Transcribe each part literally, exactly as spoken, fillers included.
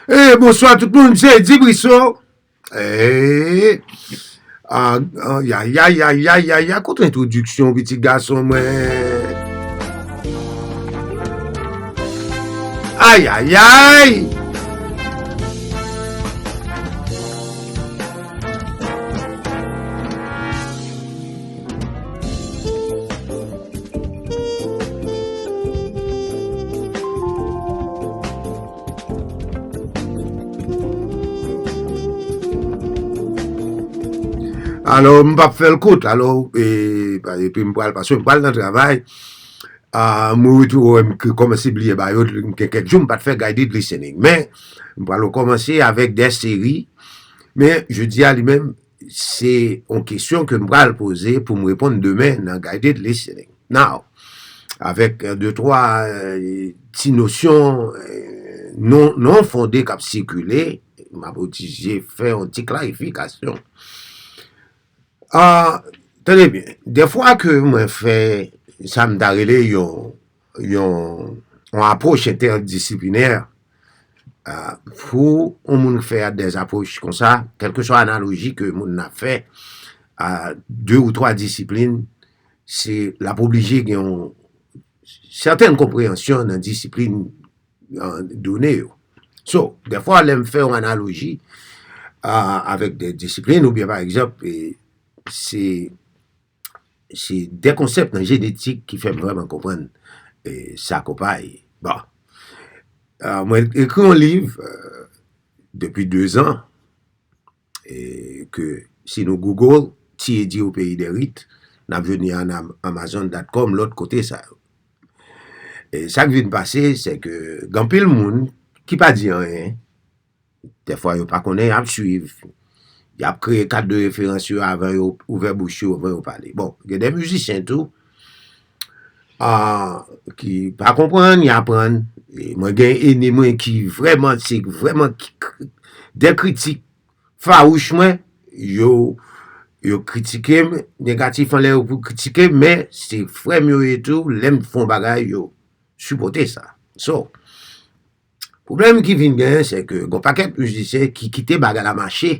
Eh, bonswa tout moun, se Edi Briso. Eh, ah, ah, ya, ya, ya, ya, ya, ya, kote entwodiksyon, pitit gason mwen? Ay, ay, ay! Alò, m p ap fè l kout, alò, e, epi m pral, paske m pral nan travay. Ah, m retwouve m kòmanse bliye bagay yo, m gen kèk jou m pa t fè guided listening. Men, m pral rekòmanse avèk de seri. Men, jodi a li menm, se yon kesyon ke m pral poze pou m reponn demen nan guided listening. Now, avèk, eh, de twa, eh, ti nosyon, eh, non, non fonde k ap sikile, m ap oblije fè yon ti klarifikasyon. Ah, tande byen, dèfwa ke mwen fè sa m ta rele yon, yon, yon apwòch entèdisiplinè, ah, pou yon moun fè de apwòch konsa, kèlkeswa analoji ke moun nan ap fè, ah, de ou twa disiplin, se l ap oblije gen yon sètèn konpreyansyon nan disiplin, ah, done yo. So, dèfwa, lè m fè yon analoji, ah, avèk de disiplin, oubyen pa egzanp, e, se, se de konsèp nan jenetik ki fè m vrèman konprann, e, sa konpayi. Bon. Ah, mwen ekri yon liv, eh, depi de zan, e, ke si nou Google, Ti Edi au pays des rites, n ap jwenn li an Am-, amazon dot com, lòt kote sa yo. E sa k vin pase, se ke gen anpil moun ki pa di anyen, dèfwa yo pa konnen, y ap swiv, y ap kreye kad de referans yo avan yo ouvè bouch yo, avan yo pale. Bon, gen de mizisyen tou, ah, ki pa konprann, y aprann. E mwen gen ènmi mwen ki vrèman, se vrèman ki k-, de kritik fawouch mwen, yo, yo kritike m, negatif anlè yo pou kritike m, men se frè m yo ye tou, lè m fè yon bagay, yo sipòte sa. So, pwoblèm ki vin genyen, se ke gon pakèt mizisyen ki kite bagay la mache.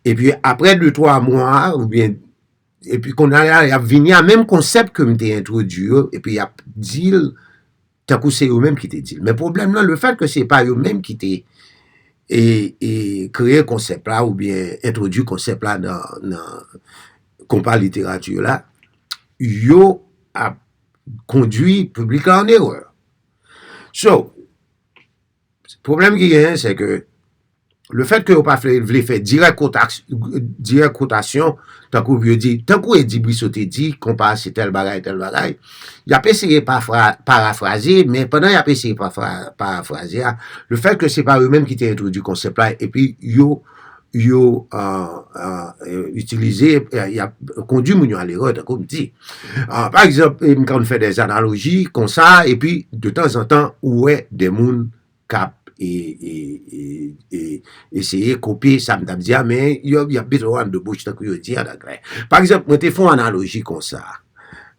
Epi apre de twa mwa, oubyen, epi kounye a, y ap vini a menm konsèp ke m te entwodui yo, epi y ap di l tankou se yo menm ki te di l. Men pwoblèm nan, lefèt ke se pa yo menm ki te, e, e, kreye konsèp la oubyen entwodui konsèp la nan, nan konpa literati la, yo ap kondui piblik la an erè. So, pwoblèm ki genyen, se ke lefèt ke yo pa vle, vle fè dirèk kotak-, dirèk kotasyon, tankou yo di, tankou Edi Briso te di, konpa se tèl bagay, tèl bagay, y ap eseye pafra-, parafraze, men pandan y ap eseye pafra-, parafraze a, lefèt ke se pa yo menm ki te entwodui konsèp la, epi yo, yo, ah, ah, eh, itilize, eh, y ap kondui moun yo a lerè, tankou m di. Ah, pa egzanp, eh, m konn fè de analoji konsa, epi de tanzantan, ou wè de moun k ap, e, e, e, e, eseye kopye sa m t ap di a, men yo, y ap mete yo anndan bouch tankou yo di an anglè. Pa egzanp, mwen te fè yon analoji konsa.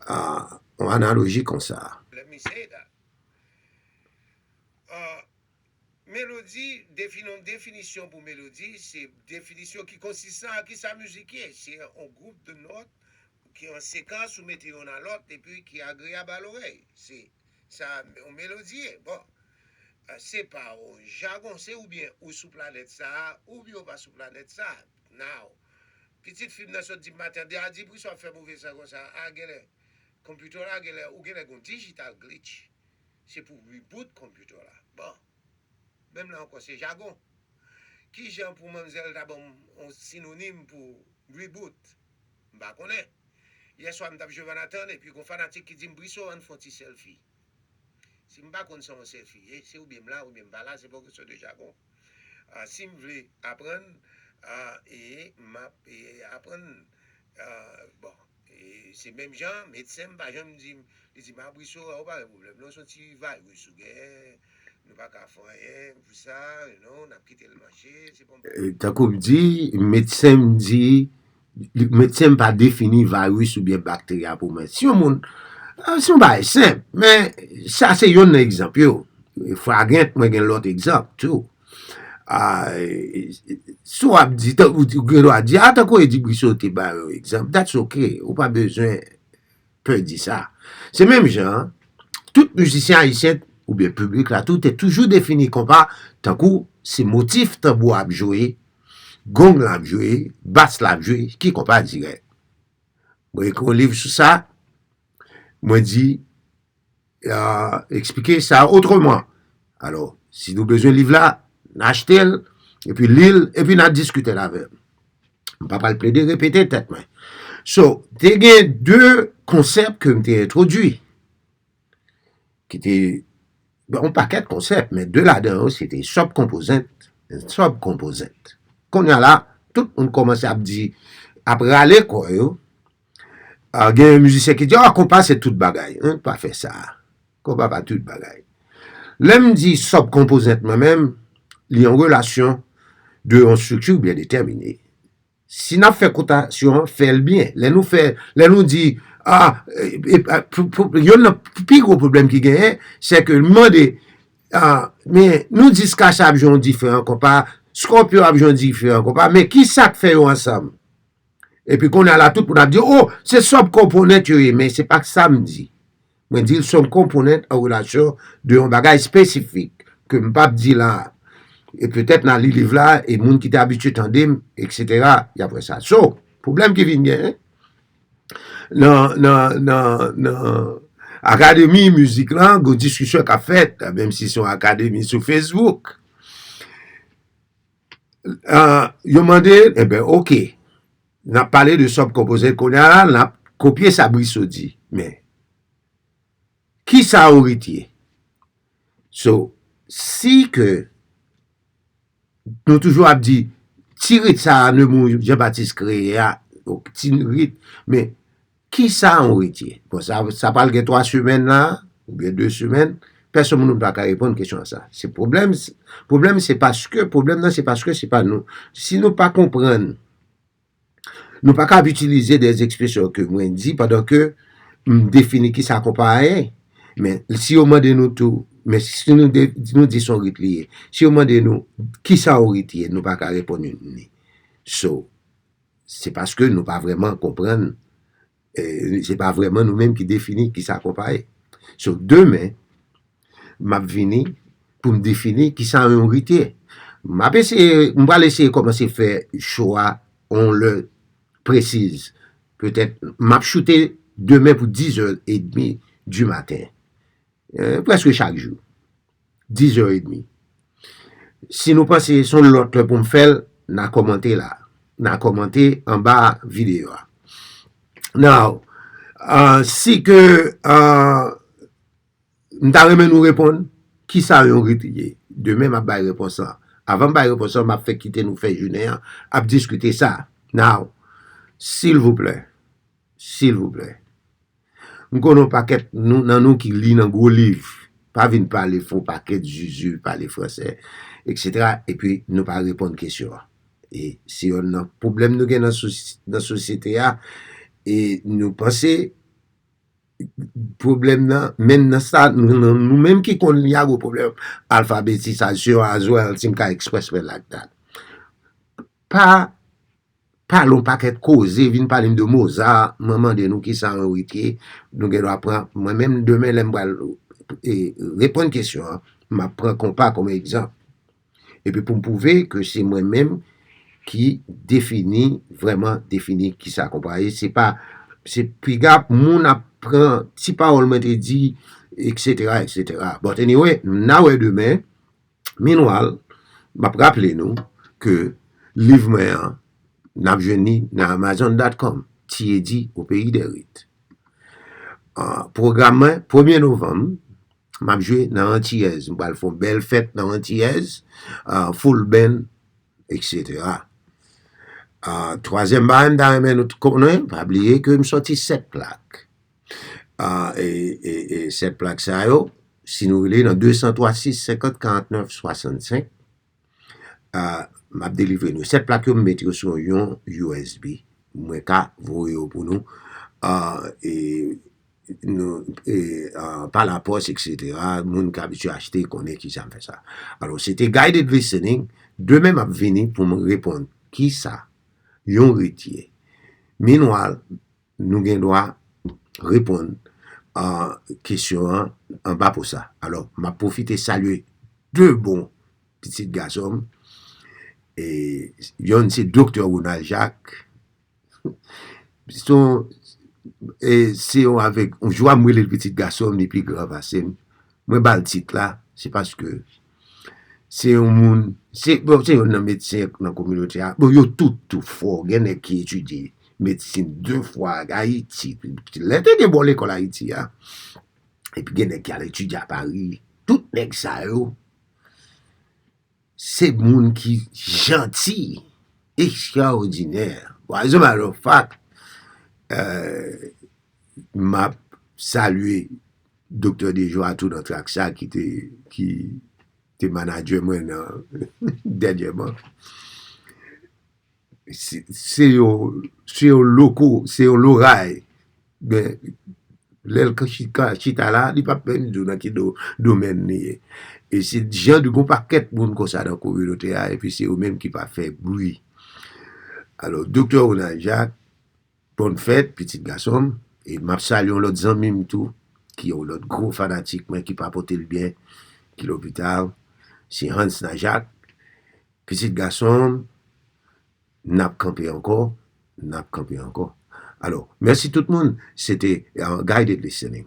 Ah, yon analoji konsa. Let me say that. Ah, melodi, defini, yon definisyon pou melodi, se definisyon ki konsisan a kisa mizik ye. Se yon gwoup de nòt ki an sekans ou mete youn a lòt epi ki agreyab a lorèy. Se sa yon melodi ye. Bon, eh, se pa yon jagon, se oubyen ou sou planèt sa a, oubyen ou pa sou planèt sa a. Now, pitit fi m nan sot di m maten, Edi Briso ap fè move san konsa, a genlè, konpitè w la genlè, ou genlè gon digital glitch. Se pou reboot konpitè w la. Bon, menm la ankò, se jagon. Kijan pou manmzèl ta ban m yon sinonim pou reboot? M pa konnen. Yè swa, m t ap jwe Manhattan, epi gon fanatik ki di m, "Briso, ann fè yon ti selfie." Si m pa konn sa yon selfie ye, se oubyen m la, oubyen m pa la, se pa yon kesyon de jagon. Ah, si m vle aprann, ah, e m ap, e, aprann, ah, bon, e se menm jan, medsen m pa janm di m, li di m, "A, Briso, ou pa gen pwoblèm non, se yon ti virus ou genyen, nou pa ka fè anyen pou sa, you know, n ap kite l mache, se pa yon pwoblèm." E, tankou m di, medsen m di, li, medsen m pa defini virus oubyen bakteri a pou mwen. Si yon moun, ah, se yon bagay senp, men sa se youn nan egzanp yo. Flagrant, mwen gen lòt egzanp tou. A, e, e, si w ap di, tan- ou ou gen dwa di, a, tankou Eddy Brissot te ba yon egzanp, that's ok, ou pa bezwen pè di sa. Se menm jan, tout mizisyen ayisyen, oubyen piblik la tou, te toujou defini konpa tankou se motif tanbou ap jwe, gong la ap jwe, bas la ap jwe, ki konpa dirèk. Mwen ekri yon liv sou sa, mwen di, eksplike sa otreman. Alò, si nou bezwen liv la, n achte l, epi li l, epi n a diskite l avè m. M pa pral plede repete tèt mwen. So, te gen de konsèp ke m te entwodui, ki te, bon, yon pakèt konsèp, men de ladan yo, se te sub-component, sub-component. Kounye a la, tout moun kòmanse ap di, ap rale kò yo. A, gen yon mizisyen ki di, a, konpa se tout bagay. Hein, pa fè sa. Konpa pa tout bagay. Lè m di sub-component mwen menm, li an relasyon de yon strikti byen detèmine. Si n ap fè kotasyon an, fè l byen. Lè nou fè, lè nou di, a, e, e, pou, pou, youn nan pi gwo pwoblèm ki genyen, se ke l mande, a, men nou di Skasa ap jwe yon diferan konpa, Scorpio ap jwe yon diferan konpa, men ki sa k fè yo ansanm? Epi kounye a la, tout moun ap di, o, se sub-component yo ye, men se pa sa m di. Mwen di l se yon konponant an relasyon de yon bagay espesifik ke m p ap di la a. E petèt n a li liv la, e moun ki te abitye tande m, etsetera, y ap wè sa. So, pwoblèm ki vin genyen, nan, nan, nan, nan akademi mizik lan, gen diskisyon k ap fèt, menm si se yon akademi sou Facebook. Ah, yo mande, enben, oke, n ap pale de sub-component kounye a la, n ap kopye sa Brissot di. Men, ki sa yon rit ye? So, si ke nou toujou ap di, ti rit sa a, Nemours Jean Baptiste kreye a, ti rit, men ki sa yon rit ye? Bon, sa, sa pral gen twa semèn la, oubyen de semèn, pèsonn moun pa ka reponn kesyon sa. Se pwoblèm, pwoblèm se paske, pwoblèm nan se paske se pa nou. Si nou pa konprann, nou pa ka ap itilize de ekspresyon ke mwen di pandan ke m defini ki sa konpa a ye. Men si yo mande nou tou, men si nou, de, nou di se yon rit li ye, si yo mande nou ki sa yon rit ye, nou pa ka reponn ni. So, se paske nou pa vrèman konprann, e, se pa vrèman nou menm ki defini ki sa konpa ye. So, demen, m ap vini pou m defini ki sa yon rit ye. M ap eseye, m pral eseye kòmanse fè show a yon lè presiz. Petèt, m ap choute demen pou dizè edmi di maten. Eh, prèske chak jou. Dizè edmi. Si nou panse se yon lòt lè pou m fè l, n a kòmante la. N a kòmante anba videyo a. Now, ah, si ke, ah, m ta renmen nou reponn, ki sa yon rit ye? Demen, m ap bay repons lan. Avan m bay repons lan, m ap fè kite nou fè jounen an ap diskite sa. Now, silvouplè, silvouplè, m konnen yon pakèt nou, nan nou ki li nan gwo liv. Pa vin pale fon pakèt zuzu, pale fransè, etsetera, epi nou pa reponn kesyon an. E se yonn nan pwoblèm nou gen nan sosi-, nan sosyete a, e nou panse pwoblèm nan, menm nan sa, nou, nou, nou menm ki konn li a gwo pwoblèm alfabetisasyon as well, si m ka express me like that. Pa pale yon pakèt koze, vin pale m de Mozart, mwen mande nou ki sa yon rit ye, nou gen dwa pran, mwen menm demen lè m pral, e, reponn kesyon an, m ap pran konpa kòm egzanp. Epi pou m pwouve ke se mwen menm ki defini, vrèman defini ki sa konpa ye, se pa, se piga moun ap pran ti pawòl mwen te di, etsetera, etsetera. But anyway, n a wè demen. Meanwhile, m ap raple nou ke liv mwen an, n ap jwenn li nan amazon dot com, Ti Edi au pays des rites. Ah, pwogram mwen, premye novanm, m ap jwe nan Antiyèz. M pral fè yon bèl fèt nan Antiyèz, ah, full band, etsetera. Ah, twazyèm bagay m ta renmen nou t-, konnen, pa bliye ke m sòti sèt plak. Ah, e, e, e sèt plak sa yo, si nou rele nan de san twa sis senkant karant nèf swasannsenk, ah, m ap delivre nou. Sèt plak yo, m mete yo sou yon U S B. Mwen ka voye yo pou nou. Ah, e nou, e, a, pa lapòs, etsetera. Moun k abitye achte konnen kisa m fè sa. Alò, se te guided listening. Demen, m ap vini pou m reponn kisa yon rit ye. Meanwhile, nou gen dwa reponn a kesyon an anba pou sa. Alò, m ap pwofite salye de bon pitit gason m. E, yonn se Doktè Ronald Jacques. Se yon, e, se yon avèk, yon jwa m rele l pitit gason m, li pi gran pase m. Mwen ba l tit la, se paske se yon moun, se, bon, se yon nan medsen nan kominote a. Bon, yo tout tou fò. Gen nèg ki etidye medsin de fwa Ayiti. Lè te gen bon lekòl Ayiti a. Epi gen nèg ki al etidye a Pari. Tout nèg sa yo, se moun ki janti, ekstraòdinè. Bon, as a matter of fact, euh, m ap salye Doktè Dejoie tou nan trak sa ki te, ki te manadjè mwen nan dènyèman. Se, se yon, se yon loko, se yon loray. Men, lè l ka chi-, ka chita la, li p ap menm di w nan ki do-, domèn li ye. E se jan de gon pakèt moun konsa nan kominote a, epi se yo menm ki pa fè bri. Alò, Doktè Ronald Jacques, bòn fèt, pitit gason m, e m ap salye yon lòt zanmi m tou, ki yon lòt gwo fanatik mwen ki pa pote l byen, ki lopital, se Hans Najak, pitit gason m, n ap kanpe ankò, n ap kanpe ankò. Alò, mèsi tout moun, se te, uh, guided listening.